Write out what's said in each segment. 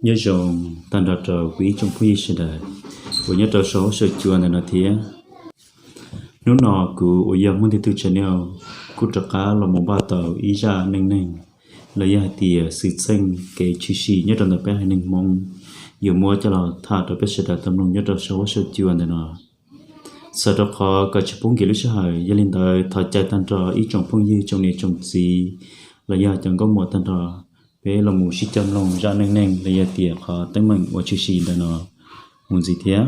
Nyob zoo tag nrho rau kuv ib tsoom phooj ywg sawv daws uas nyob rau saum huab saum cua ntawm no thiab. Hnub no kuv uas yog Hmoob Ntiag Tug Channel kuj rov qab los mus npaj tau ib zaj neej neeg los yog hais tias xwm txheej kev tshwm sim nyob rau ntawm peb haiv neeg Hmoob, yuav muab coj los tham rau peb sawv daws tau mloog nyob rau saum huab saum cua ntawm no. Txawm rau qhov kom tsis pub nkim lub sij hawm, yog li ntawd thov caw tag nrho ib tsoom phooj ywg tsoom niam tsoom txiv los yog cov nkauj muam tag nrho, peb los mus sib cog mloog zaj neej neeg los yog tias qhov teeb meem uas tshwm sim ntawm no mus ntxiv thiab.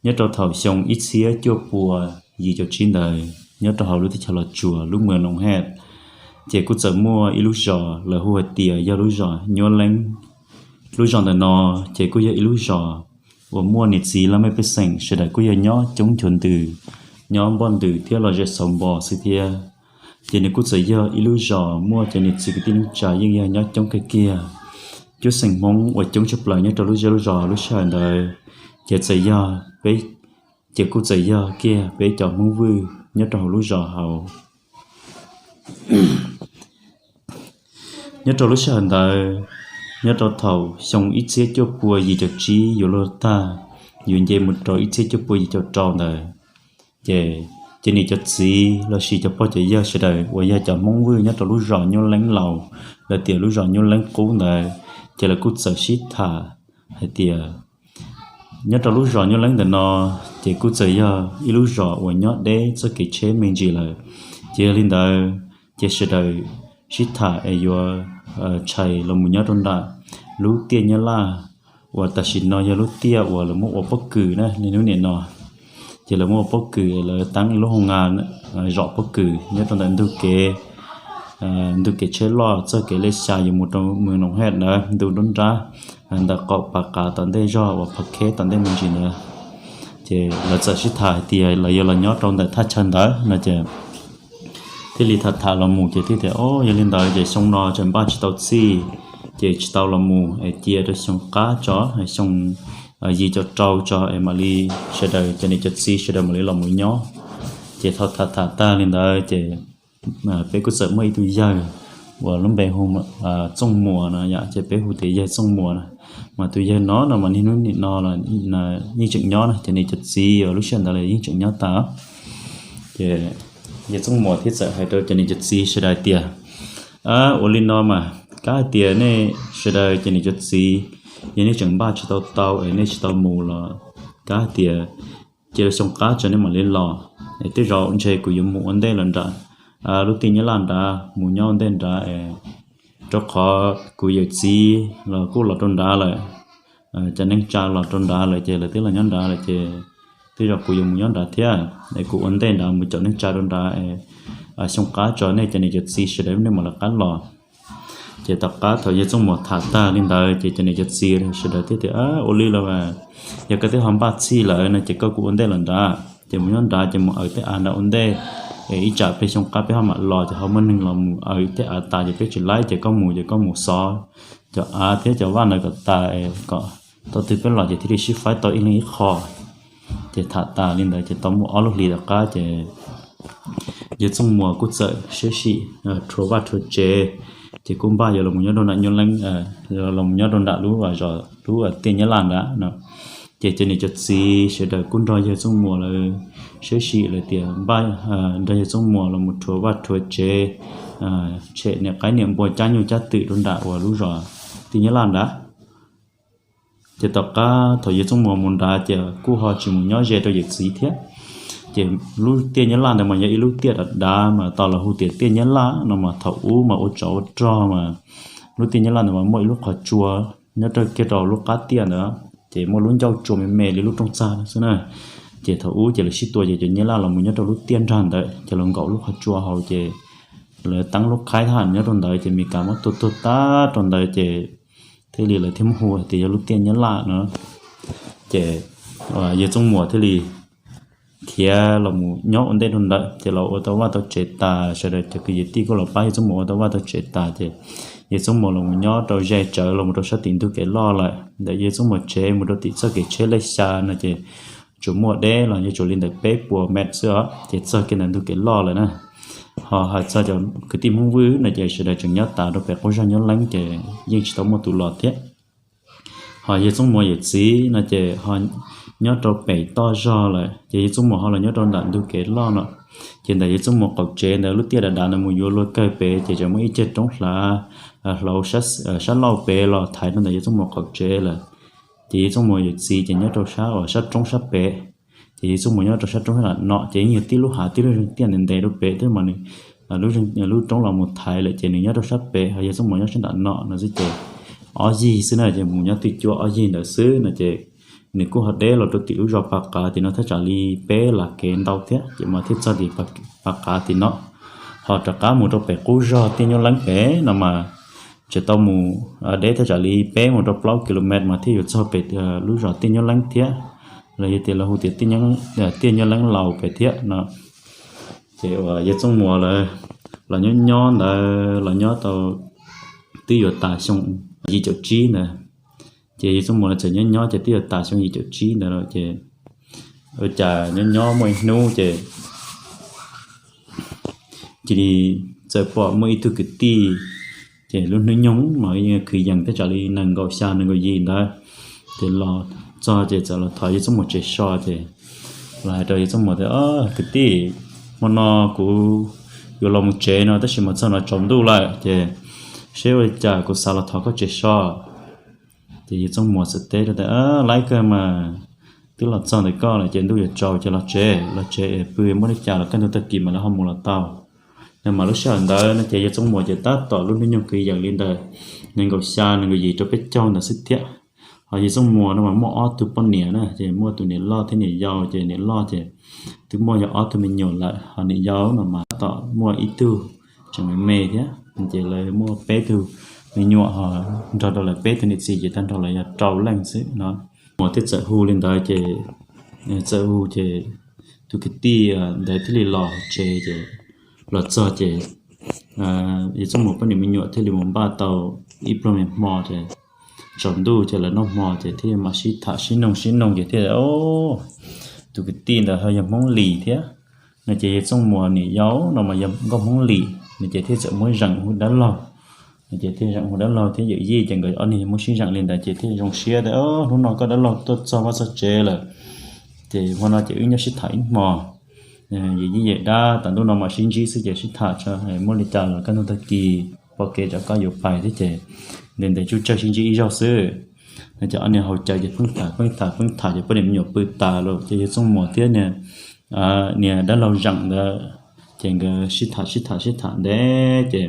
Nyob rau thaum xyoo ib txhiab cuaj pua yim caum tsib ntawd, nyob rau hauv lub teb chaws Los Tsuas lub moos Noov Hej, ces kuj txawm muaj ib lub zos lawv hu hais tias yog lub zos Nyuab Leeb. Lub zos ntawm no ces kuj yog ib lub zos uas muaj niam txiv laj mej pej xeem sawv daws kuj yog nyob coob cuag ntws, nyob npoj ntws thiab los ze xauv npo xwb thiab. Ces nws kuj txawm yog ib lub zos muaj cov niam txiv kwv tij neej tsa yeej yog nyob coob kawg kiag. Cov xeem Hmoob uas coob tshaj plaws nyob rau lub zej lub zos lub sij hawm ntawd ces txawm yog peb, ces kuj txawm yog kiag peb cov Hmoob Vwj nyob rau hauv lub zos hauv. Nyob rau lub sij hawm ntawd, nyob rau thaum xyoo ib txhiab cuaj pua yim caum tsib yuav luag tag, yuav nce mus rau ib txhiab cuaj pua yim caum rau ntawd, ces cov niam cov txiv los sis cov pog cov yawg sawv daws uas yog cov Hmoob Vwj nyob rau lub zos Nyuab Leeb laus, los tias lub zos Nyuab Leeb qub ntawd, ces lawv kuj txawm sib tham hais tias nyob rau lub zos Nyuab Leeb ntawm no ces kuj txawm yog ib lub zos uas nyob deb txoj kev tsheb me ntsis lawm. Ces yog li ntawd, ces sawv daws sib tham es yuav tshais los mus nyob rau nram lub tiaj Nyab Laj uas tam sim no yog lub tiaj uas lawv muab ua pob kws na niaj hnub nim no. Ces lawv muab ua pob kws, lawv teeb ib lub hoo nga zom pob kws nyob rau ntawm ntug kev, ntug kev tsheb loj txoj kev lej xya yuav mus rau moos Noov Hej ntawd, ntug nruab nrab ntawm qaum pas qav tom ntej zog uas Phav Kheb tom ntej me ntsis ntawd. Ces lawv txawm sib tham hais tias lawv yuav los nyob rau ntawm thaj chaw ntawd no ces thiaj li tham tham los mus ces thiaj tias, o, yog li ntawd ces xyoo no tseem npaj tsis tau txhij, ces tsis tau los mus es cia rau xyoo qab tso, xyoo yim caum rau tso es mam li sawv daws cov niam cov txiv sawv daws mam li los mus nyob. Ces thaum tham tham tag li ntawd ces peb kuj txawm muaj ib tug yawg uas lub npe hu Txooj Muas no yom, ces peb hu tias yawg Txooj Muas no. Mas tus yawg no no mas niaj hnub nim no los yeej tseem nyob na, cov niam cov txiv uas lub sij hawm ntawd los yeej tseem nyob tas. Ces yawg Txooj Muas thiaj txawm hais rau cov niam cov txiv sawv daws tias, ua li no mas kav hais tias nej sawv daws cov niam cov txiv, yog nej tseem npaj tsis tau tau es nej tsis tau mus los kav hais tias cia rau xyoo qab tso nej mam li los. Es tej zaum ntshe kuv yuav mus ua ntej los nrad, lub tiaj Nyab Laj nrad mus nyob ua ntej nrad es rau qhov kuv yawm txiv los kuj los rau nrad lawm, cov neej tsa los rau nrad lawm ces lawv twb los nyob nrad lawm ces tej zaum kuv yuav mus nyob nrad thiab es kuv ua ntej nrad mus caum neej tsa rau nrad, xyoo qab tso nej cov niam cov txiv sawv daws nej mam lawv qab los. Ces tom qab thaum yawg Txooj Muas tham tag li ntawd ces cov niam cov txiv sawv daws thiaj tias, ua li los mas yog koj twb ho npaj txhij lawm no ces koj kuj ua ntej los nrad ces mus nyob nrad ces mus aws tej av nrad ua ntej, es ib tsam peb xyoo qab peb ho mam los ces ho muaj neeg los mus aws tej av tas ces peb tsis laib ces koj mus ces koj mus xov cov av thiab cov vaj ntawd kom tas kom thaum twg peb los ces thiaj li sib faib tau ib leeg ib qho. Ces tham tas li ntawd ces tau muaj ob lub hlis tom qab ces yawg Txooj Muas kuj txawm sib sim rhuav vaj rhuav tsev, ces kuj npaj yuav los nyob rau nram Nyuj Leeb, los nyob rau nram lub zos lub tiaj Nyab Laj nrad no. Ces cov niam cov txiv sawv daws kuj nrog yawg Txooj Muas lawv sib sim lawm tias npaj nrog yawg Txooj Muas los rhuav vaj rhuav tsev, tshem niam qaib niam npua cab nyuj cab twm rau nram uas lub zos tiaj Nyab Laj nrad. Ces tom qab thaum yawg Txooj Muas mus nrad ces kuj ho tsis mus nyob ze rau yawm txiv thiab. Ces lub tiaj Nyab Laj ntawd mas yog ib lub tiaj dav dav mas tau los hu tias tiaj Nyab Laj no mas thaum ub mas ua tsov ua rog mas lub tiaj Nyab Laj ntawd mas muaj ib lub qhov tsua nyob rau kiag rau lub qab tiaj ntawd, ces muaj lub ncauj tsua me me li lub rooj txag xwb na. Ces thaum ub ces lawv sib tua ces cov Nyab Laj los mus nyob rau lub tiaj nrag ntawd ces los nkaum lub qhov tsua hauv ces lawv teeb lub khaib thaj nyob rau ntawd ces Mes Kas muab tua tuag tag rau ntawd ces thiaj li lawv thiaj muab hu hais tias yog lub tiaj Nyab Laj no. Ces yawg Txooj Muas thiaj li khiav los mus nyob ua ntej rau ntawd ces los ua tau vaj tau tsev tas, sawv daws cov kwv yawg tij kuj los pab yawg Txooj Muas ua tau vaj tau tsev tas ces yawg Txooj Muas los mus nyob rau ze tsawv los mus rau sab tim ntug kev loj lawm. Ntawm yawg Txooj Muas tsev mus rau tim txoj kev tsheb lej xya no ces tsuas muaj deb los yog tsuas li ntawm peb puas mev xwb os ces txog kiag ntawm ntug kev loj lawm na. Ho hais txog cov kwv tij Hmoob Vwj no ces sawv daws tseem nyob tas rau pem qub zog Nyuab Leeb ces yeej tsis tau muaj tus los thiab. Ho yawg Txooj Muas yawm txiv no ces ho nyob rau pem toj zog lawm, ces yawg Txooj Muas ho los nyob rau ntawm ntug kev loj no. Ces ntawm yawg Txooj Muas qaum tsev ntawd lub tiaj dav dav ntawd mus yuav luag kawg pem ces tseem muaj ib ceg roob hlav hlau sab laug pem los thaiv rau ntawm yawg Txooj Muas qaum tsev lawm. Ces yawg Txooj Muas yawm txiv ces nyob rau sab uas sab roob sab pem. Ces yawg Txooj Muas nyob rau sab roob sab nram no ces yeej yog tib lub hav tib lub zeeg tiaj ntev ntev rau pem thiab mas nws lub roob los mus thaiv lawm ces nws nyob rau sab pem, ho yawg Txooj Muas nyob sab nram no no xwb ces ob yig xwb na, ces mus nyob twj cuab ob yig ntawd xwb no ces nws kuj ho deb los rau tim lub zos Pas Qav tim no thaj tsam li peb las kev ntau thiab ces mas thiaj txog tim Pas Qav tim no. Ho rov qab mus rau pem qub zog tiaj Nyuab Leeb pem no mas tseem tau mus deb thaj tsam li peb mus rau plaub kilomet mas thiaj yuav txog pem lub zos tiaj Nyuab Leeb thiab, los yog tias lawv hu tias tiaj Nyuab Leeb laus pem thiab no. Ces uas yawg Txooj Muas lawv los nyob nyob ntawd los nyob tau twb yuav tas xyoo yim caum tsib ntawd. Ces yawg Txooj Muas lawv txawm nyob nyob ces twb yuav tas xyoo yim caum tsib ntawd lawm ces ua cas nyob nyob muaj ib hnub ces cia li txawm pom muaj ib tug kwv tij, ces lub hnub nyoog mas khwv yees thaj tsam li nees nkaum xya nees nkaum yim ntawd, ces los txog ces txawm los thov yawg Txooj Muas tsev so ces los hais rau yawg Txooj Muas tias, Kwv tij, hmo no kuv yuav los mus tsev no tab sis mas txog no tsaus ntuj lawm ces seb ua li cas kuv xav los thov koj tsev so. Ces yawg Txooj Muas txawm teb rau tias, Laib kawg mas, twb los txog ntawm koj lawm ces ntuj yuav tsaus ces los tsev, los tsev es pw muaj li cas los kaj ntug tag kis mas lawv ho mus los tau. No mas lub sij hawm ntawd no ces yawg Txooj Muas ces tab tom lub hnub nyoog khwv yees li ntawm nees nkaum xya nees nkaum yim rau peb caug ntawd xwb thiab. Ho yawg Txooj Muas no mas muaj ob tug poj niam na, ces muaj tus niam loj thiab niam yau, ces niam loj ces twb muaj yog ob tug me nyuam lawm, ho niam yau no mas tab tom muaj ib tug tseem me me thiab, ces lawv muaj peb tug me nyuam ho nrog rau lawv peb tug niam txiv ces tag nrho lawv yog rau leej xwb no. Muas thiaj txawm hu li ntawd ces txawm hu ces tus kwv tij ntawd thiaj li los tsev ces los txog ces yawg Txooj Muas poj niam me nyuam thiaj li mus npaj tau ib pluag me hmo ces tsaus ntuj ces lawv noj hmo ces thiaj mam sib tham sib noog sib noog ces thiaj, Tus kwv tij ntawd ho yog Hmoob Lis thiab. No ces yawg Txooj Muas niam yau no mas yog nkauj Hmoob Lis no ces thiaj txawm muab zeem hu dab laug. No ces thiaj zeem hu dab laug thiab yawm yij ces nkawd ob niag muab sib zeem li ntawd ces thiaj zoo siab tias, Hnub no koj dab laug tuaj txog vaj txog tsev lawm ces hmo no ces wb nyob sib tham ib hmo. Yawm yij yawm dab tas ntuj no mas sib ntsib xwb ces sib tham tso muaj li cas los kaj ntug tag kis pom kev rov koj yuav pais thiab ces ntev ntev tsub tsawg sib ntsib ib zaug xwb. No ces ob niag haus cawv ces pheej tham pheej tham pheej tham ces poj niam me nyuam pw tas lawm ces yawg Txooj Muas thiab niag dab laug zeem ntawd ces nkawd sib tham sib tham sib tham ntev ces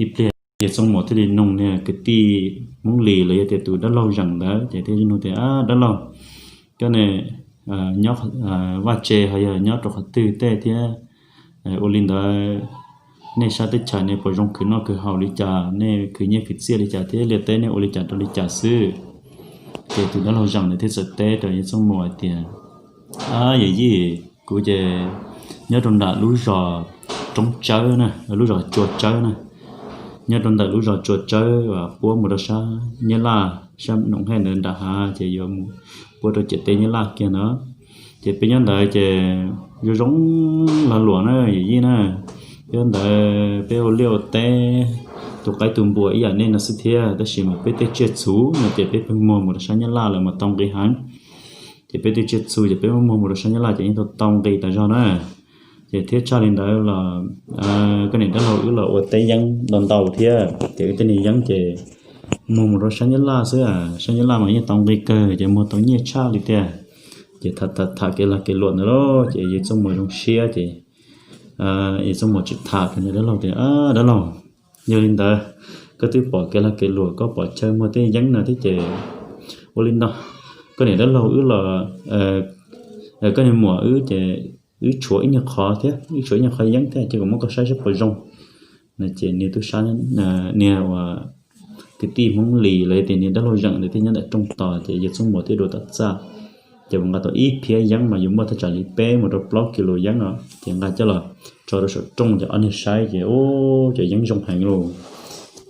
ib pliag yawg Txooj Muas thiaj li nug niag kwv tij Hmoob Lis los yog tias tus dab laug zeem ntawd ces thiaj li nug tias, Dab laug, koj ne, nyob vaj tse ho yog nyob rau qhov twg tej thiab ua li ntawd nej sab teb chaws ne puas zoo khwv noj khwv haus li cas, nej khwv nyiaj khwv txiaj li cas thiab liaj teb nej ua li cas rau li cas xwb? Ces tus dab laug zeem ntawd thiaj txawm teb rau yawg Txooj Muas hais tias, Yawm yij, kuv ces nyob rau nram lub zos Roob Tsawb na, lub zos Tsua Tsawb na, nyob rau ntawm lub zos Tsua Tsawb uas puab mus rau sab Nyab Laj sab Noom Hej ntawd nram hav ces yuav mus puab rau ciam teb Nyab Laj kiag ntawd. Ces peb nyob ntawd ces zoo zoo lag luam na yawm yij na, peb nyob ntawd peb ua liaj ua teb, tu qaib tu npua ib yam nej no xwb thiab, tab sis mas peb tej tsiaj txhu no ces peb pheej muag mus rau sab Nyab Laj lawm mas tau nqi heev. Ces peb tej tsiaj txhu ces peb muab muag mus rau sab Nyab Laj ces yeej tau tau nqi tas zog na. Ces thiab tshaj li ntawd los koj niam dab laug wb los ua teb yeeb ntau ntau thiab ces wb tej niag yeeb ces muag mus rau sab Nyab Laj xwb, sab Nyab Laj mas yeej tau nqi kawg ces muag tau nyiaj tshaj li tiag. Ces tham tham tham kev lag kev luam ntawd lauj ces yawg Txooj Muas zoo siab ces yawg Txooj Muas tseem tham rau niag dab laug tias, Dab laug, yog li ntawd koj twb pom kev lag kev luam, koj pom chaw muag tej yeeb no thiab ces ua li no, koj niam dab laug wb los, koj niag muam wb ces wb tshuav ib nyuag qhov thiab, wb tshuav ib nyuag qhov yeeb thiab ces kuv muab koj saib saib puas zoo. No ces niag tub sab, niag uas kwv tij Hmoob Lis los yog tias niag dab laug zeem ntawd thiaj nyob ntawm rooj tos ces yawg Txooj Muas thiaj dua tom txaj. Ces mus nqa tau ib phiab yeeb mas yuav muaj thaj tsam li peb mus rau plaub kis lus yeeb no ces nqa coj los tso rau saum rooj ces ob niag saib ces ub, cov yeeb zoo heev lauj.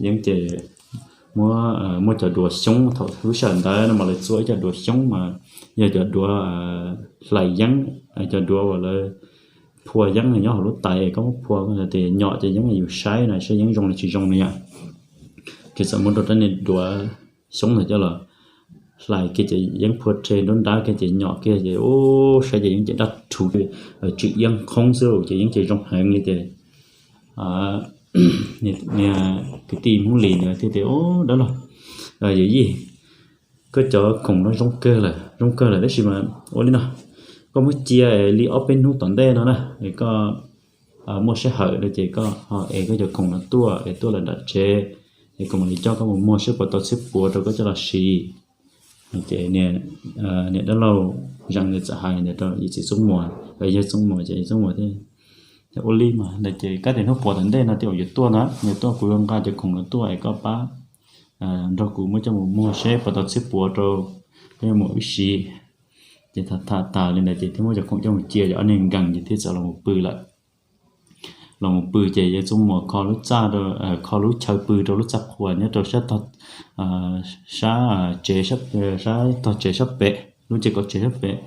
Yeeb ces muab, muaj cov duav xyoob, thaum lub sij hawm ntawd no mas lawv txua ib co duav xyoob mas yog cov duav hlais yeeb, cov duav uas lawv phua yeeb nyob hauv lub tais, koj muab phua tias nyom ces yeeb yus saib na, saib yeeb zoo los tsis zoo na yom. Ces txawm muab rau rab niag duav xyoob ntawd coj los hlais kiag ces yeeb phua rhe nruab nrab kiag ces nyom kiag ces ub saib ces yeeb ces daj rhuv, tsw iab qhoob xwb ces yeeb ces zoo heev li ces niag kwv tij Hmoob Lis ntawd thiaj tias, Ub, dab laug, yawm yij, koj cov khoom no zoo kawg lawm, zoo kawg lawm tab sis mas ua li no, koj muab cia li ob peb hnub tom ntej no na, koj muaj sij hawm no ces koj ho es koj cov khoom no tuaj es tuaj lawm nram tsev es kuv mam li coj koj mus muag saib puas tau txhiab puav rau koj coj los siv. Ces niam dab laug Zeem ntawd txawm hais ntawd rau yawg txiv Txooj Muas, yawg Txooj Muas ces yawg Txooj Muas thiaj, Ua li mas ntawd ces kab tias hnub puav tom ntej no tias yuav tuaj na, yuav tuaj kuv yuav nqa cov khoom no tuaj es koj pab nrog kuv muab coj mus muag seb puas tau txhiab puav rau koj yuav mus wb siv. Ces tham tham tas li ntawd ces thiaj muab cov khoom coj mus cia, ces ob niag nkees ces thiaj txawm los mus pw lawm. Los mus pw ces yawg Txooj Muas kho lub txaj, kho lub chaw pw rau lub txaj qhua nyob rau sab tog, sab tsev, sab tog tsev sab pem, lub tsev kaum tsev sab pem.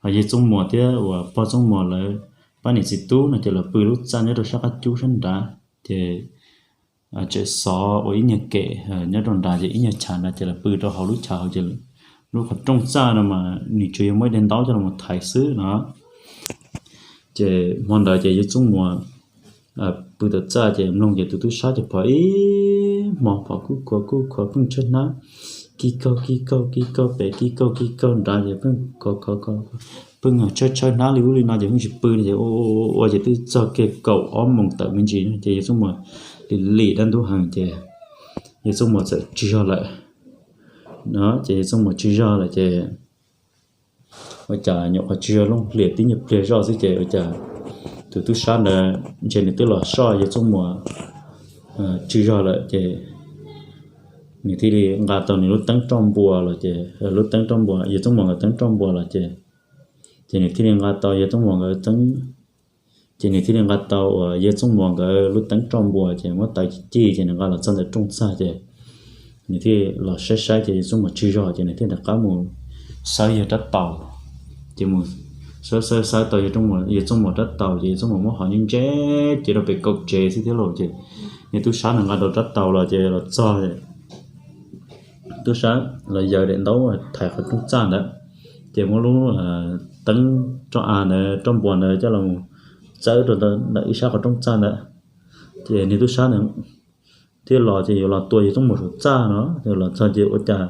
Ho yawg Txooj Muas thiab uas pog Txooj Muas lawv pab niam txiv tub no ces lawv pw lub txaj nyob rau sab qab cub sab nrad. Ces tseem xov ua ib nyuag kem nyob rau nrad ces ib nyuag chav nrad ces lawv pw rau hauv lub chav hauv ces lub qhov rooj txaj no mas nws tsuas yog muaj ib daim ntaub coj los thaiv xwb no. Ces hmo ntawd ces yawg Txooj Muas pw tom txaj ces mloog ces tus tub sab ces phom ib hmo phom kuj khuav kuj khuav pheej tshawb hnab, kij kaug kij kaug kij kaug pem kij kaug kij kaug nrad ces pheej khov khov khov, pheej tshawb tshawb hnab li ub li no ces pheej tsis pw li ces ua ua ces twb txog kiag kaum ob moos tawm me ntsis ces yawg Txooj Muas lim lim dab ntub heev ces yawg Txooj Muas txawm tsaug zog lawm. No ces yawg Txooj Muas tsaug zog lawm ces ua cas nyuam qhuav tsaug zog looj hlias tib nyuag pliag zoj xwb ces ua cas tus tub sab ntawd ntshe nws twb los soj yawg Txooj Muas tsaug zog lawm ces nws thiaj li nqa tau nws lub teeb roj npua los ces, lub teeb roj npua, yawg Txooj Muas nkawd teeb roj npua los ces, ces nws thiaj li nqa tau yawg Txooj Muas nkawd teeb, ces nws thiaj li nqa tau uas yawg Txooj Muas nkawd lub teeb roj npua ces muab taws ci ci ces nws nqa los txog ntawm rooj txaj ces nws thiaj los saib saib ces yawg Txooj Muas tsaug zog ces nws thiaj rov qab mus xawb yawg rab taus. Ces mus xawb xawb xawb tau yawg Txooj Muas rab taus ces yawg Txooj Muas muab hov ntseb ntseb ces rau pem kaum tsev xwb thiab lauj ces yawg tub sab nws nqa rau rab taus los ces los txog tub sab los yaws daim ntaub thaiv qhov rooj txaj ntawd, ces muab lub teeb roj av ntawd roj npua ntawd coj los txawb rau ntawm ib sab qhov rooj txaj ntawd. Ces niag tub sab ntawd thiaj los ces yuav los tua yawg Txooj Muas saum txaj no, los txog ces ua cas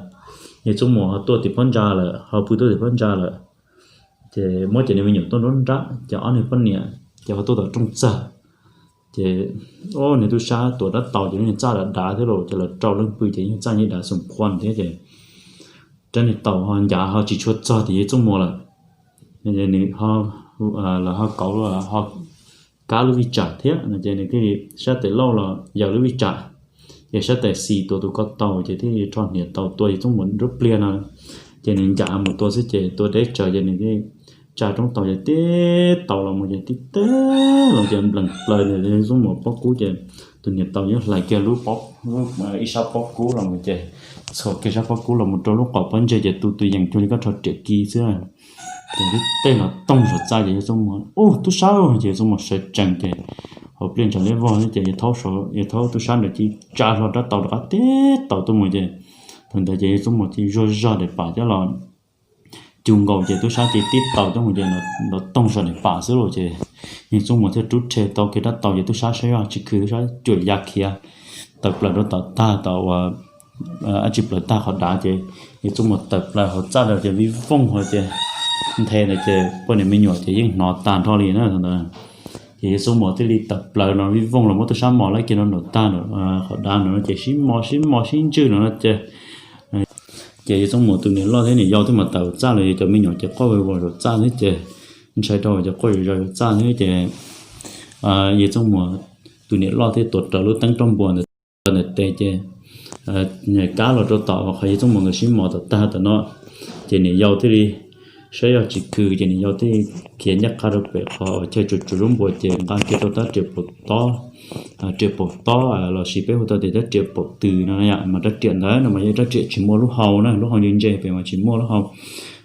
yawg Txooj Muas ho tuaj tim phab ntsa lawm, ho pw tuaj tim phab ntsa lawm. Ces muab cov niag me nyuam tuaj nruab nrab ces ob niag poj niam ces ho tuaj tom rooj txaj. Ces niag tub sab tuav rab taus ces lub niag txaj dav dav thiab los ces lawv rau leej pw ces yeej txaj yeej dav xoom qhuav thiab ces rab niag taus ho ncav ho tsis tshua txog tim yawg Txooj Muas lawm. Nws ho, lawv ho kauv ho kab lub vij tsam thiab no ces nws thiaj li sab tes lauj los yaws lub vij tsam, ces sab tes xis tuav tus ko taus ces thiaj li rho hniav taus tua yawg Txooj Muas nruab pliag no. Ces nws ncav mus tua xwb ces tua deb tsawv ces nws thiaj tsa roob taus ces tib taus los mus ces tib teb los ces nplees plaws yawg Txooj Muas pob kub ces tus hniav taus yeej hlais kiag lub, ib sab pob kub los mus ces txhuam kiag sab pob kub los mus rau lub qos pob ntseg ces tu tus yees cuag li koj rho riam kiv xwb. Ces tib teg los toog saum txaj ces yawg Txooj Muas, Ub, tub sab! Ces yawg Txooj Muas sawv tsees ces hauv pliaj ntshav liab vog xwb ces yawg thaub, yawg thaub tub sab ntawd cia li tsa hlo rab taus rov qab tib taus tuaj mus ces thaum ntawd ces yawg Txooj Muas cia li zuag zog daim pam coj los cug nkaus ces tub sab cia li tib taus tuaj mus ces los toog saum daim pam xwb los ces yawg Txooj Muas thiaj rub rhe tau kiag rab taus ces tub sab saib zoj tsis khw tub sab cuam ya khiav tawm plaws rau tom tag tom uas dab tsi plaws tag qhov dav ces yawg Txooj Muas tawm plaws hauv txaj ntawd ces vij vooj hauv ces nthe ntawd ces poj niam me nyuam ces yeej hnov tag nrho li na ntawd. Ces yawg Txooj Muas thiaj li tawm plaws no vij vooj los muab tub sab mos laij kiag rau nraum tag qhov dav no ces sib mos sib mos sib ntswj no no ces, ces yawg Txooj Muas tus niam loj thiab niam yau thiaj mas tawm txaj los yog cov me nyuam ces quaj vag vos saum txaj thiab ces ntshai rau ces quaj zom zaws saum txaj thiab ces yawg Txooj Muas tus niam loj thiaj tuav rawv lub teeb roj npua ntawd ntawm tes ces kab los rau tom qhov yawg Txooj Muas nkawd sib mos tom tag tom no. Ces niam yau thiaj li saib zoj tsis khw ces niam yau thiaj li khiav ncaj qha rau pem qhov chaw tsuas tsuas zaub npua ces nqa kiag tau rab riam paum tob, riam paum tob los sis peb hu tau tias rab riam paum tws no yom, mas rab riam ntawd no mas yog rab riam tsis muaj lub hau na, lub hau ntse ntse pem mas tsis muaj lub hau,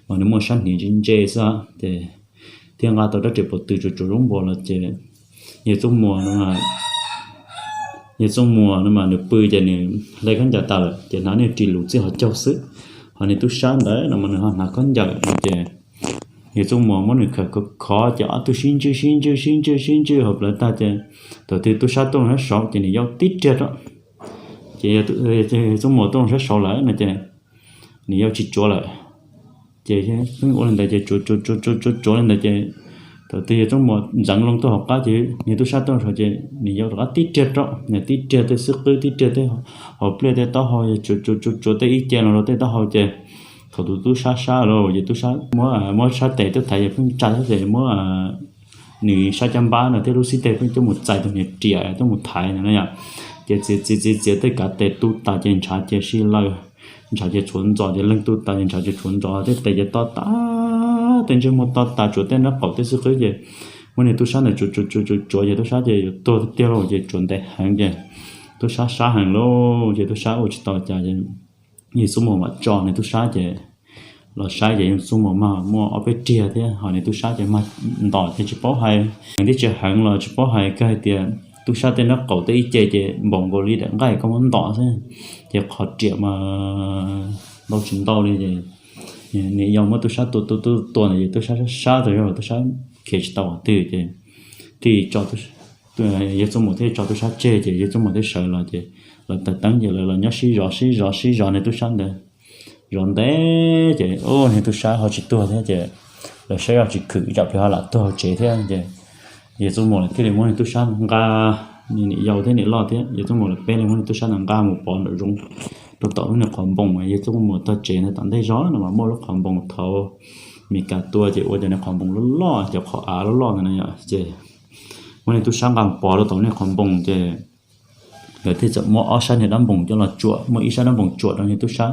mas nws muaj sab hniav ntse ntse xwb ces thiab nqa tau rab riam pov tw tsuav tsuav zaub npua los ces yawg Txooj Muas no, yawg Txooj Muas no mas nws pw ces nws hle khaub ncaws tas lawm ces hnav niag ris lus txij hauv caug xwb. Ho niag tub sab ntawd no mas nws ho hnav khaub ncaws no ces yawg Txooj Muas muab nws khawm khov khov ces ob tug sib ntswj sib ntswj sib ntswj sib ntswj hauv plawv tag ces thaum twg tub sab tuaj loo sab saud ces nws yau tib riag rau. Ces yawg Txooj Muas tuaj loo sab saud lawm no ces nws yau tsis tsuav lawm. Ces pheej ua li ntawd ces tsuav tsuav tsuav tsuav tsuav li ntawd ces thaum twg yawg Txooj Muas ntxeev loo tuaj hauv qab ces niag tub sab tuaj saud ces nws yau rov qab tib riag rau, nws tib riag tej xwb qwb tib riag tej hauv pliaj tej taub hau, yawg tsuav tsuav tsuav tsuav tej ib ce los rau tej taub hau ces thaum tus tub sab sab lawm ces tub sab muab, muab sab tes tuaj thaiv ces pheej tsa thiab ces muab nws sab caj npab no thiab lub xib teg pheej coj mus txais tus niag riam coj mus thaiv no na yom. Ces txiav txiav txiav txiav tej kav tes tu tas ces ntshav ces sib law, ntshav ces tshuav ntxos ces leeg tu tas ces ntshav ces tshuav ntxos, tej tes ces to tas, tej ntsej muag to tas, tsuav tej nraub qaum tej xwb qwb ces muab niag tub sab ntawd tsuav tsuav tsuav tsuav tsuav ces tub sab ces yuav tuag tiag tiag lauj ces tsuav ntev heev ces tub sab sab heev lauj ces tub sab ua tsis tau cas ces yawg Txooj Muas mam tso niag tub sab ces los saib ces yawg Txooj Muas mag muaj ob peb riag thiab ho niag tub sab ces mag ntom ces tsis paub hais heev thiab tsis heev los tsis paub hais kawg hais tias tub sab tej nraub qaum tej ib ce ces npaum nkaus li daim nqaij koj muab ntom xwb, ces qhov riam mas ntau tsis ntau li ces niam yau muab tub sab tua tua tua tua ntawd ces tub sab sab sab tau yog tub sab khiav tsis tau qhov twg ces thiaj tso, yawg Txooj Muas thiaj tso tub sab tseg ces yawg Txooj Muas thiaj sawv los ces lawv taws teeb ces lawv los nyob sib zov sib zov sib zov niag tub sab ntawd. Zov ntev ces niag tub sab ho tsis tuag thiab ces lawv saib ho tsis khwm ib tsam plig ho lam tuag hauv tsev thiab ces yawg Txooj Muas thiaj li muab niag tub sab nqa, niam yau thiab niam loj thiab yawg Txooj Muas lawv peb leeg muab niag tub sab ntawd nqa mus pov nram zoov rau tom lub niag qhov npoos uas yawg Txooj Muas tog tsev ntawd tom ntej zog no mas muaj lub qhov npoos thaum Mes Kas tua ces ua cov niag qhov npoos loj loj, cov qhov av loj loj ntawd na yom, ces muab niag tub sab nqa mus pov rau tom niag qhov npoos ces nkawd thiaj txawm muab ob sab niag dab npoos coj los tsuam, muab ib sab dab npoos tsuam rau niag tub sab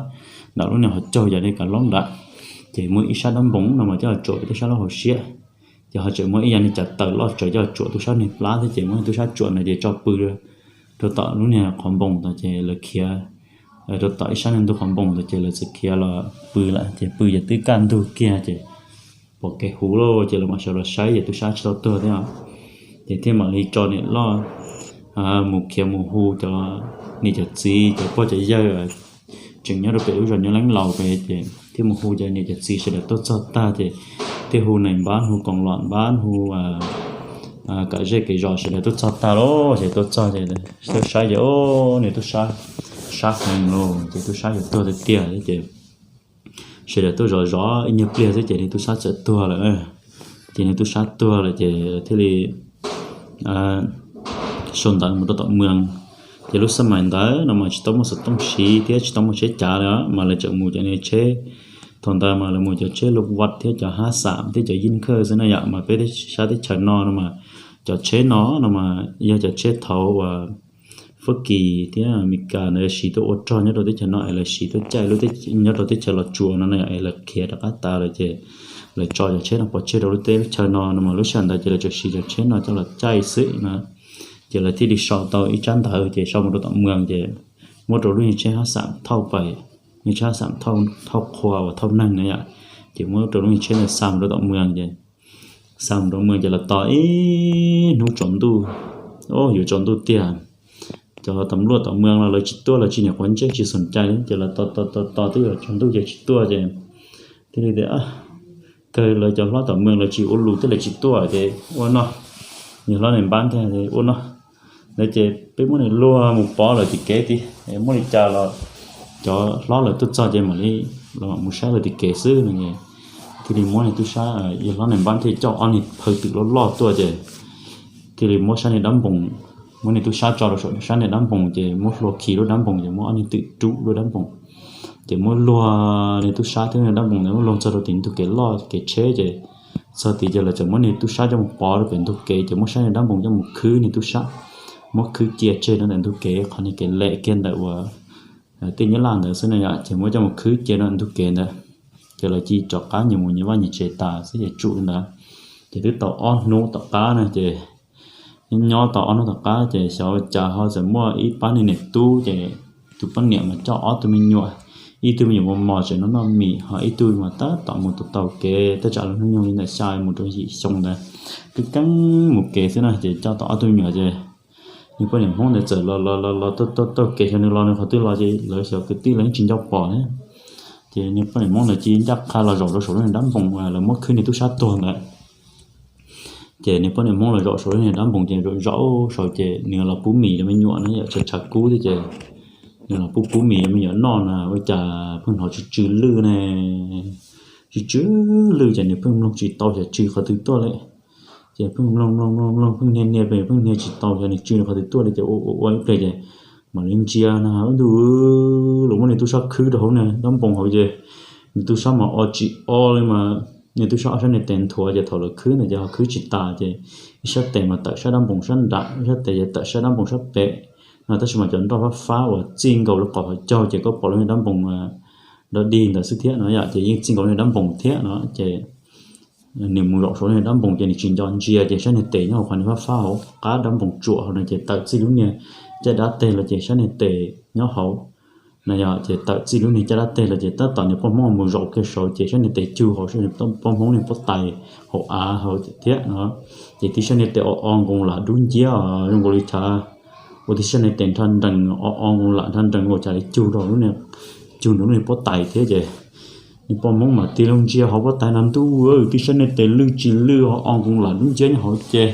nram lub niag hauv caug yam li kav laub nrad, ces muab ib sab dab npoos no mas coj los tsuam rau tub sab lub hauv siab, ces ho tseem muab ib yam niag cav taws loj tsawv coj los tsuam tub sab niag plab thiab ces muab niag tub sab tsuam ntawd ces tso pw rau tom lub niag qhov npoos ntawd ces lawv khiav rau tom ib sab niag ntug qhov npoos ntawd ces lawv txawm khiav los pw lawm ces pw ces twb kaj ntug kiag ces pom kev huv lauj ces lawv mam sawv los saib ces tub sab tsis tau tuag thiab. Ces thiaj mam li tso niam loj mus khiav mus hu cov niam cov txiv cov pog cov yawg tseem nyob rau pem lub zos Nyab Leeb Laus pem ces thiaj mus hu cov niam cov txiv sawv daws tuaj txog tag ces thiaj hu nees npab hu koos los npab hu kom zej kev zos sawv daws tuaj txog tag lauj ces tuaj txog ces tuaj saib ces niag tub sab sab heev lauj ces tub sab yuav tuag tiag tiag ces sawv daws tuaj zov zov ib nyuag pliag xwb ces niag tub sab txawm tuag lawm. Ces niag tub sab tuag lawm ces thiaj li sau ntawv mus rau tom moos. Ces lub xab mais ntawd no mas tsis tau muaj xov tooj siv thiab tsis tau muaj tsheb cav li mas lawv tseem mus cov niag tsheb, thaum ntawd mas lawv mus cov tsheb Luk Vaj thiab cov Hab Xam thiab cov Yij Khawj xwb na yom. Mas peb sab teb chaws no no mas cov tsheb no no mas yog cov tsheb thaum uas Fab Kis thiab Amelikas ntawd siv tuaj ua rog nyob rau teb chaws no es lawv siv tuaj caij lub nyob rau teb chaws Los Tsuas no no yom, es lawv khiav rov qab tas lawm ces lawv tso cov tsheb no pov tseg rau lub teb chaws no no mas lub sij hawm ntawd ces lawv tsuas siv cov tsheb no coj los caij xwb na. Ces lawv thiaj li sau tau ib tsab ntawv ces sau mus rau tom moos ces muab rau lub niag tsheb Hab Xam thauj pais, niag tsheb Hab Xam thauj qhua uas thauj neeg na yom. Ces muab rau lub niag tsheb ntawd xa mus rau tom moos ces xa mus rau moos ces los tos ib hnub tsaus ntuj, yuav tsaus ntuj tiag. Cov tam luaj tom moos los lawv tsis tuaj, lawv tsis nyuam quav ntsej tsis xom cai li ces lawv tos tos tos tos twb yuav tsaus ntuj ces tsis tuaj ces thiaj li tias kawg lawv cov hlob tom moos lawv tsis ua lus thiab lawv tsis tuaj ces ua no, yawg hlob niag npab thiaj ua no, ntawd ces peb muab nws luag mus pov lawm tim kev tid, muab li cas los cov hlob lawv tuaj txog ces mam li los mus saib lawv tim kev xwb no. Thiaj li muab niag tub sab, yawg hlob niag npab thiaj coj ob niag phaw twm loj loj tuaj ces thiaj li muab sab niag dab npoos, muab niag tub sab tso rau saum sab niag dab npoos ces muab hlua khi lub dab npoos ces muab ob niag twm rub lub dab npoos. Ces muab luag niag tub sab thiab niag dab npoos ntawd muab luag txog rau tim ntug kev loj kev tsheb ces txog tid ces lawv txawm muab niag tub sab coj mus pov rau pem ntug kev ces muab sab niag dab npoos coj mus khwb niag tub sab, muab khwb cia tseg rau ntawm ntug kev, qhov niag kev lem kiag ntawm uas tej nyab laj ntawd xwb na yom, ces muab coj mus khwb cia rau ntug kev ntawd. Ces lawv cia li rov qab nyias mus nyias vaj nyias tsev tas xwb ces tsum li ntawd. Ces twb tau ob hnub tom qab na ces nyob tau ob hnub tom qab ces xyov ua cas ho txawm muaj ib pab niag niam tub ces tus poj niam mas coj ob tug me nyuam, ib tug me nyuam mos mos tseem noj noj mis, ho ib tug mas tab tom mus tau taug kev, tej tsam lawv hnub nyoog li ntawm xya mus rau yim xyoo ntawd, keeb keeb mus kev xwb na. Ces coj tau ob tug me nyuam ces niag poj niam Hmoob ntawd txawm los los los los taug taug kev, xyov nws los nws qhov twg los ces lawv xyov kwv tij los yeej tsis nco pom thiab. Ces niag poj niam Hmoob ntawd cia li ncaj qha los zaum rau saum lub niag dab npoos uas lawv muab khwb niag tub sab tuag ntawd. Ces niag poj niam Hmoob los zaum saum lub niag dab npoos ces zaum zaum saud ces nws los pub mis rau me nyuam no, yam tshav tshav kub thiab ces nws los pub pub mis rau me nyuam noj na, ua cas pheej hnov tsw tsw lwj ne, tsw tsw lwj ces nws pheej mloog tsis tau xyov tsw qhov twg tuaj li. Ces pheej mloog mloog mloog mloog pheej hnia hnia pheej hnia tsis tau xyov nws tsw qhov twg tuaj li ces ua ua ua ib pliag ces mam li ntsia na, ub ntuj, los muab nws tub sab khwb rau hauv niag dab npoos hauv ces nws tub sab mas o tsis o li mas nws tub sab ob sab niag tes nthuav ces thaum lawv khwb ntawd ces ho khwb tsis tas ces ib sab tes mas tawm sab dab npoos sab nram, ib sab tes ces tawm sab dab npoos sab pem no, tab sis mas cov nroj fab fab uas txij nkaus lub qhov hauv caug ces koj pom lub niag dab npoos dog dig ntawd xwb thiab no yom, ces yeej txij nkaus lub niag dab npoos thiab no ces nws mus zaum saum lub niag dab npoos ces nws tsis nco ntsia ces sab niag tes nyob hauv qhov niag fab fab hauv qab dab npoos tsuam hauv no ces tawm txij lub niag caj dab teg los ces sab niag tes nyob hauv no yog ces tawm txij lub niag caj dab teg los ces tab tom niag poj Hmoob mus zaum kiag saud ces sab niag tes cug hauv sab niag poj Hmoob niag pob tais hauv av hauv thiab no. Ces tib sab niag tes o o nkoos lam dub nciab zoo nkaus li chav, ua tib sab niag tes nrhab nrees o o nkoos lam nrhab nrees ua cas li cug rau lub niag, cug rau lub niag pob tais thiab ces niag poj Hmoob mas tig loo ntsia hauv pob tais no ntuj, tib sab niag tes lwj tsis lwj o o nkoos lam dub nciab nyob hauv ces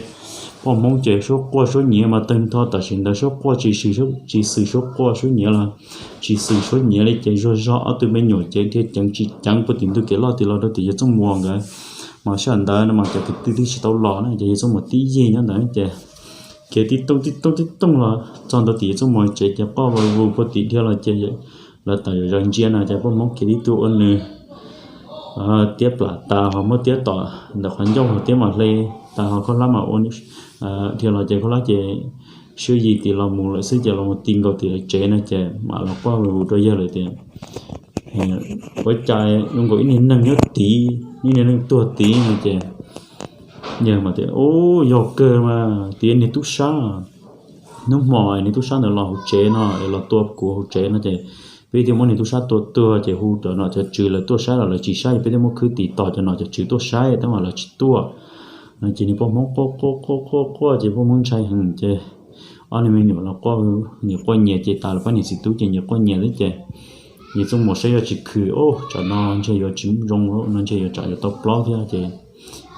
poj Hmoob ces suab quaj suab nyiav mas tawg ntho tam sim ntawd suab quaj tsis xws, tsis xws suab quaj suab nyiav los tsis xws suab nyiav li ces zuag zog ob tug me nyuam ces dhia ceev tsis ceev puag tim ntug kev loj tim los rau tim yawg Txooj Muas nkawd. Mas sij hawm ntawd no mas cov kwv tij twb tsis tau los na ces yawg Txooj Muas tib yig nyob ntawd ces khiav tib tooj tib tooj tib tooj los txog ntua tim yawg Txooj Muas tsev ces qoj vag vus puag tim dhia los ces lawv tawm zaws ntsia no ces poj Hmoob khiav tib tug ua nws tiab plam tas ho muab tiab tom ntawm qhov ncauj ho tiab mam hle tas ho khaub hlab mas ua dhia los ces khaub hlab ces siab yig tim los mus lawm xwb ces los mus ti nkaus tim lawv tsev no ces mam los quaj vag vus rau yawg lawm tias ua cas zoo nkaus ib niag neeg nyob tid, ib niag neeg tuag tid no ces yawg mas tias, Ub, yog kawg mas tias niag tub sab, hnub hmo niag tub sab ntawd los hauv tsev no es los tua kuv hauv tsev no ces peb thiaj muab niag tub sab tua tuag ces hu cov nom cov tswv lawv tuaj saib los lawv tsis saib, peb thiaj muab khwb tis tos cov nom cov tswv tuaj saib tab mas lawv tsis tuaj no ces niag poj Hmoob quaj quaj quaj quaj quaj ces poj Hmoob ntshai heev ces ob niag me nyuam los quaj, nyias quaj nyias ces tas lawv pab niam txiv tub ces nyias quaj nyias xwb ces yawg Txooj Muas saib yuav tsis khwm, Ub, tsam no ntshe yuav tsis zoo no, ntshe yuav tsam yuav tau plaub thiab ces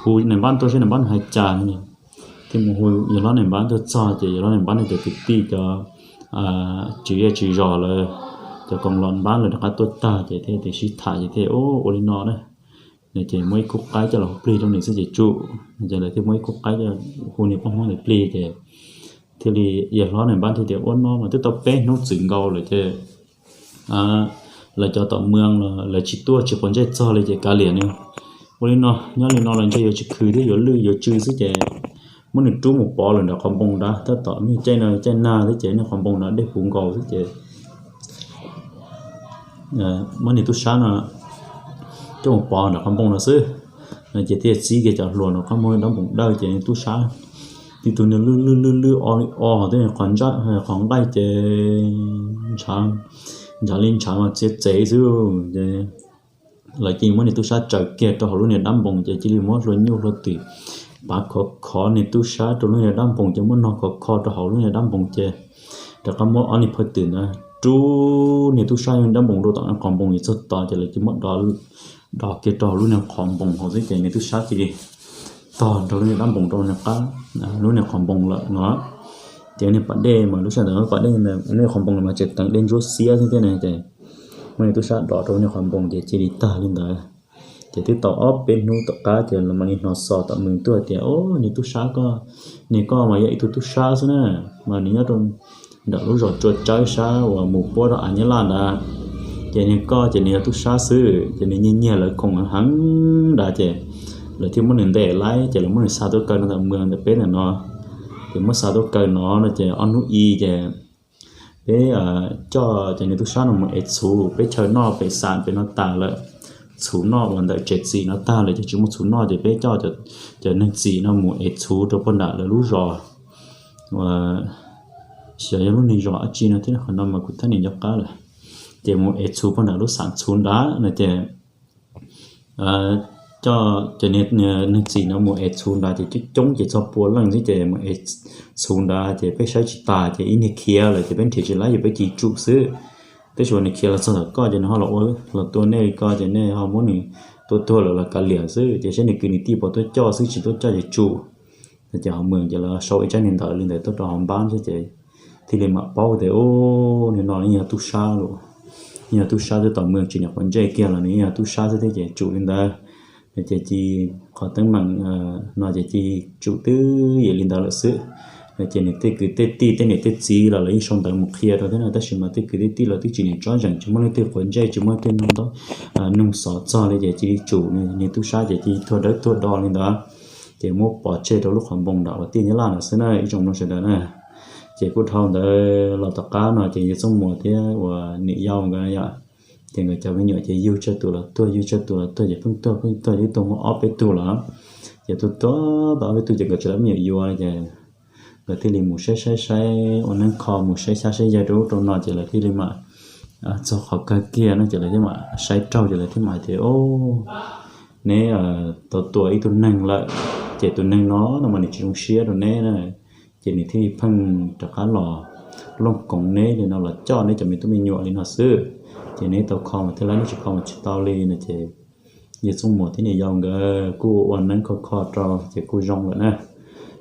hu nais npab tuaj saib nais npab hais cas no. Thiaj mus hu yawg hlob nais npab tuaj txog ces yawg hlob nais npab no cov kwv tij cov tswv zej tswv zos lawv, cov koom los npab lawv rov qab tuaj tag ces thiaj li sib tham ces thiaj, Ub, ua li no na, ces muab ib khub qaib coj los hu plig rau nws xwb ces tsum, ces lawv thiaj muab ib khub qaib coj hu niag poj Hmoob ntawd plig ces thiaj li yawg hlob nais npab thiaj tias, Ua no mas twb tau peb hnub txwm nkaus lawm ces lawv cov tom mws los lawv tsis tuaj tsis quav ntsej txog li ces kav liam nws. Ua li no, nyob li no los ntshe yuav tsis khwm thiab yuav lwj yuav tsw xwb ces muab nws rub mus pov lawm nram qhov npoo ntawd, tab tom niag caij no caij nag thiab ces niag qhov npoo no dej puv nkaus xwb ces muab niag tub sab no coj mus pov nram qhov npoo no xwb no ces thiaj txib kiag cov hluas no rov qab muab dab npoo dawj ces niag tub sab tib tug niag lwj lwj lwj lwj o li o twb qhov ntsaj qhov nqaij ces ntshav, ntshav li ntshav mas txiav txev xwb ces lawv cia li muab niag tub sab tsaws kiag rau hauv lub niag dab npoo ces cia li muab hlua nyuj hlua twm pav khov khov niag tub sab rau lub niag dab npoo ces muab nog khov kho rau hauv lub niag dab npoo ces rov qab muab ob niag phawj twm ntawd rub niag tub sab dab npoo rau tom qhov npoo es txog tod ces lawv cia li muab dov kiag rau hauv lub niag qhov npoo hauv xwb ces niag tub sab cia li tog nrog lub niag dab npoo rau niag qab, lub niag qhov npoo lawm no. Ces niag pas dej mas lub sij hawm ntawd pas dej, lub niag qhov npoo mas tseem teev dej ntsuab xiab xwb thiab ne ces muab niag tub sab dov rau niag qhov npoo ces cia li tag li ntawd. Ces twb tau ob peb hnub tom qab ces lawv mam li hnov xov tom mws tuaj tias, Au, niag tub sab koj, niag koj mas yog ib tug tub sab xwb na, mas nws nyob rau nram lub zos Tsua Tsawb sab uas mus puab rau av Nyab Laj ntawd. Ces niag koj ces nws yog tub sab xwb ces nws nyiag nyiag lawv khoom heev ntawd ces lawv thiaj muab nws ntes lawm ces lawv muab nws xa tuaj kaw no ntawm mws ntawm peb ntawm no. Ces muab xa tuaj kaw no no ces ob hnub i ces peb coj cov niag tub sab no mus ev txhuv, peb chaw noj pem xam pem no tas lawm, txhuv noj uas ntawm tsev txim no tag lawm ces tsis muaj txhuv noj ces peb coj cov neeg txim no mus ev txhuv rau puag nram lawv lub zos uas xyov yog lub niag zos dab tsi no thiab, qhov no mas kuv thiaj li nco qab lawm. Ces mus ev txhuv pog nram lub xav txhuv nrad no ces coj ces neeg txiv no mus ev txhuv nrad ces coob coob ces txog pua leej xwb ces mus ev txhuv nrad ces peb saib tsis tas ces ib niag khiav lawm ces peb nrhiav tsis laib ces peb cia li tsum xwb. Tab sis uas nws khiav los txog tom koj ces nws ho los ua los tua nej li ko ces nej ho muab nws tua tuag lawm los kav liam xwb ces saib nws kwv nws tij puas tuaj coj xwb, tsis tuaj coj ces tsum. Ces ho mus ces lawv sau ib tsab niag ntawv li ntawd tuaj rau hauv npab thiab ces thiaj li mam paub tias ub, niag no yeej yog tub sab lawm, yeej yog tub sab twb tom mus tsis niam quav ntsej kiag los nws yeej yog tub sab xwb thiab ces tsum li ntawd. Ces cia li qhov teeb meem no ces cia li tsum twb yim li ntawd lawm xwb. Ces nws tej kwv tej tij tej niam tej txiv los lawv yeej sau ntawv mus qhia rau thiab no tab sis mas tej kwv tej tij los twb tsis niam tsob zeem, tsis muaj leej twg quav ntsej, tsis muaj leej twg nug xov txog li ces cia li tsum nws niag tub sab ces cia li tuag dawb tuag do li ntawd. Ces muab pov tseg rau lub qhov npoo nram uas tiaj Nyab Laj no xwb na ib tsoom mloog sawv daws na. Ces kuj dhau ntawd los tom qab no ces yawg Txooj Muas thiab uas niam yau nkawd yom, ces nkawd cov me nyuam ces yug tsawg tus los tuag, yug tsawg tus los tuag ces pheej tuag pheej tuag, ib tug muaj ob peb tug lawm. Ces tuag tuag tau ob peb tug ces nkawd tsis tau me nyuam yuav ces nkawd thiaj li mus saib saib saib ua neeb kho, mus saib xyab saib yaig rau ub rau no ces lawv thiaj li mam txog qhov kawg kiag no ces lawv thiaj mam saib raug ces lawv thiaj mam hais tias o, neb tau tua ib tug neeg lawm, ces tus neeg no no mas nws tsis zoo siab rau neb na, ces nws thiaj li pheej rov qab los looj koov neb li no los coj neb cov me tub me nyuam li no xwb. Ces neb tau kho mas thiaj laib, neb tsis kho mas tsis tau li no ces yawg Txooj Muas thiab niam yau nkawd kuj ua neeb kho kho rau ces kuj zoo lawm na.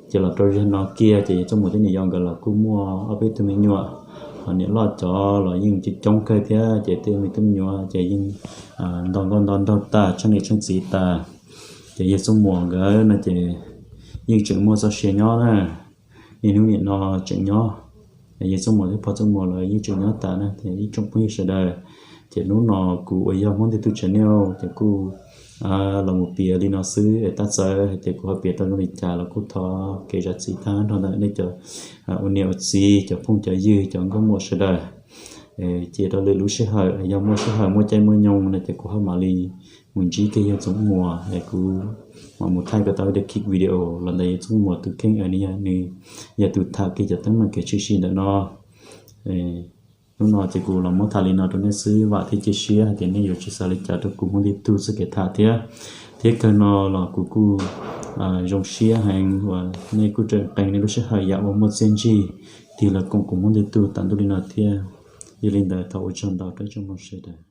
Ces los rau zaum no kiag ces yawg Txooj Muas thiab niam yau nkawd los kuj muaj ob peb tug me nyuam, ho niam loj cov los yeej coob coob kawg thiab ces tej me tub me nyuam ces yeej nto nkauj nto nraug tas, tsheej niam tsheej txiv tas. Ces yawg Txooj Muas nkawd no ces yeej tseem muaj txoj sia nyob na, niaj hnub nim no tseem nyob. Yawg Txooj Muas thiab pog Txooj Muas los yeej tseem nyob tas na. Ces ib tsoom phooj ywg sawv daws, ces hnub no kuv uas yog Hmoob Ntiag Tug channel ces kuj los mus piav li no xwb es tab txawm hais tias kuv ho piav tau zoo li cas los kuj thov kev zam txim thiab nrog ntawm nej cov ua niam ua txiv, cov phooj cov ywg, cov nkauj muam sawv daws. Cia rau lwm lub sij hawm yog muaj sij hawm muaj caij muaj nyoog no ces kuv ho mam li mus ntsib kiag yawg Txooj Muas es kuv mam mus thaij kom tau ib daim kiv video los ntawm yawg Txooj Muas tus kheej, nws yog tus tham kiag cov teeb meem kev tshwm sim ntawm no. Hnub no ces kuv los muab tham li no rau nej xwb, vam thiab cia siab hais tias nej yuav tsis xav li cas rau kuv Hmoob Ntiag Tug txoj kev tham thiab. Thiab kawg no los kuv kuj zoo siab heev uas nej kuj tseem qee nej lub sij hawm yam uas muaj txiaj ntsig tig los koom kuv Hmoob Ntiag Tug tas ntuj li no thiab. Yog li ntawd thov ua tsaug ntau rau ib tsoom mloog sawv daws.